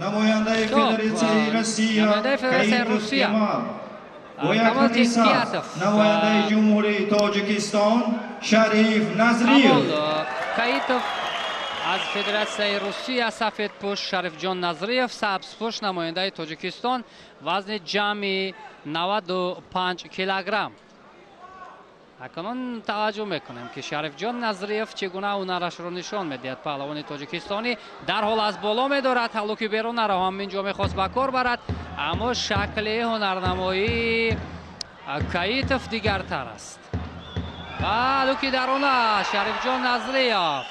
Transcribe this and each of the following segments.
Намояндаи Федератсияи Россия Каитов Камол. Бо як ҳамин намояндаи Ҷумҳурии Тоҷикистон Шариф Назриев. Каитов аз Федератсияи Русия сафедпӯш, Шарифҷон Назриев сабзпӯш, намояндаи Тоҷикистон, вазни ҷамъи 95 килограмм. Акнун таваҷҷӯҳ мекунем, ки Шарифҷон Назриев чӣ гуна ҳунарашро нишон медиҳад. Паҳлавони тоҷикистонӣ дарҳол аз боло медорад, ҳалуки берунаро ҳам инҷо мехост ба кор барад, аммо шакли ҳунарнамоии Каитов дигартар аст. Ва ҳалуки дарона Шарифҷон Назриев.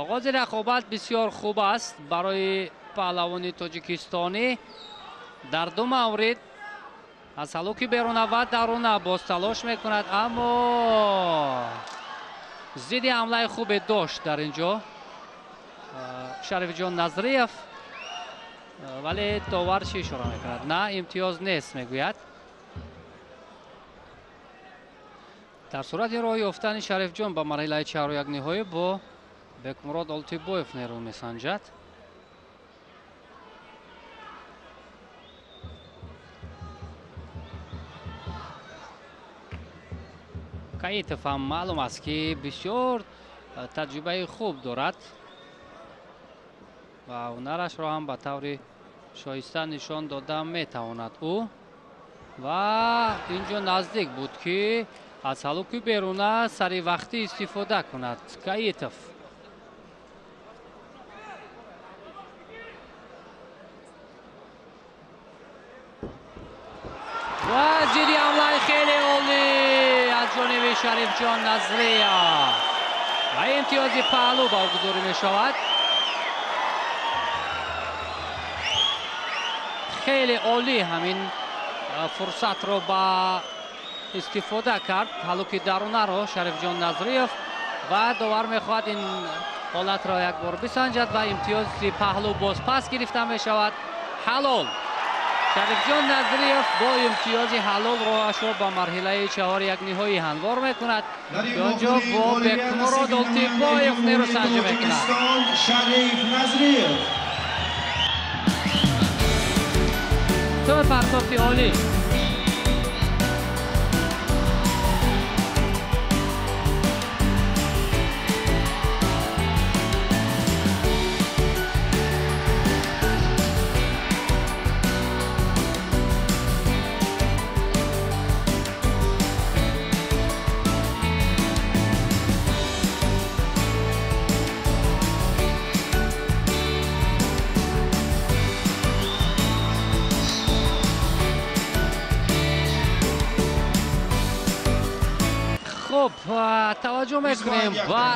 Оғози рақобат бисёр хуб аст барои паҳлавони тоҷикистонӣ. Дар ду маврид аз ҳалуки беруна ва даруна боз талош мекунад, аммо зидди ҳамлаи хубе дошт дар ин ҷо Шарифҷон Назриев, вале довар чӣ ишора мекунад? На, имтиёз нест, мегӯяд. Дар сурати роҳ ёфтани Шарифҷон ба марҳилаи чаҳоряк ниҳоӣ бо Бекмурод Олтибоев нерӯ месанҷад. Каитов ҳам маълум аст, ки бисёр таҷрибаи хуб дорад ва ҳунарашро ҳам ба таври шоиста нишон дода метавонад ӯ. Ва ин ҷо наздик буд, ки аз ҳалуки беруна сари вақтӣ истифода кунад Каитов. Ва зидди ҳамлаи хеле олӣ аз ҷониби Шарифҷон Назриев ва имтиёзи паҳлӯ ба ӯ гузорӣ мешавад. Хеле олӣ ҳамин фурсатро ба истифода кард ҳалуки дарунаро Шарифҷон Назриев ва довар мехоҳад ин ҳолатро як бор бисанҷад ва имтиёзи паҳлӯ боз пас гирифта мешавад. Ҳалол. Шарифҷон Назриев бо имтиёзи ҳалол роҳашро ба марҳилаи чаҳоряк ниҳоӣ ҳамвор мекунад. Он ҷо бо Бекмурод Олтибоев нерӯсанҷӣ мекунад. Шариф Назриев. Тӯи партофти олӣ. Хуб, таваҷҷӯҳ мекунем ба